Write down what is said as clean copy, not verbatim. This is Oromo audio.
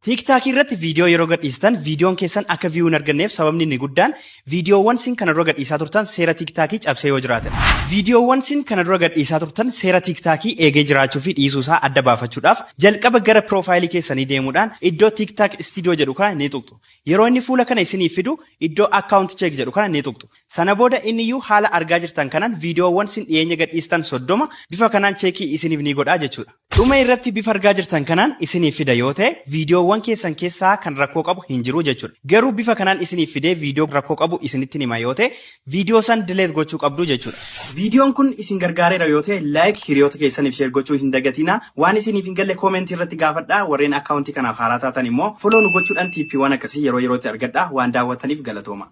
TikTokii irratti viidiyoo yeroo gadhiistan viidiyoon keessan akka view hin arganneef sababni inni guddaan viidiyoowwan sin kana dura gadhiisaa turtan seera TikTokii cabsee yoo jiraate. Viidiyoowwan sin kana dura gadhiisaa turtan seera TikTokii eegee jiraachuu fi dhiisuu isaa adda baafachuudhaaf jalqaba gara profileii keessanii deemuudhaan iddoo TikTok Studio jedhu kana ni tuqxu. Yeroo inni fuula kana isiniif fidu iddoo account check jedhu kana ni tuqxu. Sana booda inni iyyuu haala argaa jirtan kanaan viidiyoowwan sin dhiyeenya gadhiistan 30 bifa kanaan checkii isiniif ni godhaa jechuudha. Dhuma irratti bifa argaa jirtan kanaan isiniif fida yoo ta'e, viidiyoowwan keessan keessaa kan rakkoo qabu hin jiru jechuudha. Garuu bifa kanaan isiniif fidee viidiyoo rakkoo qabu isinitti hima yoo ta'e, viidiyoo san delete gochuu qabdu jechuudha. Viidiyoon kun isin gargaareera yoo ta'e, like, hiriyoota keessaniif share gochuu hin dagatinaa. Waan isiniif hin galle commentii irratti gaafadhaa. Warreen accountii kanaaf haaraa taatan immoo follow nu gochuudhaan tipiiwwan akkasii yeroo yerootti argadhaa. Waan daawwattaniif galatooma.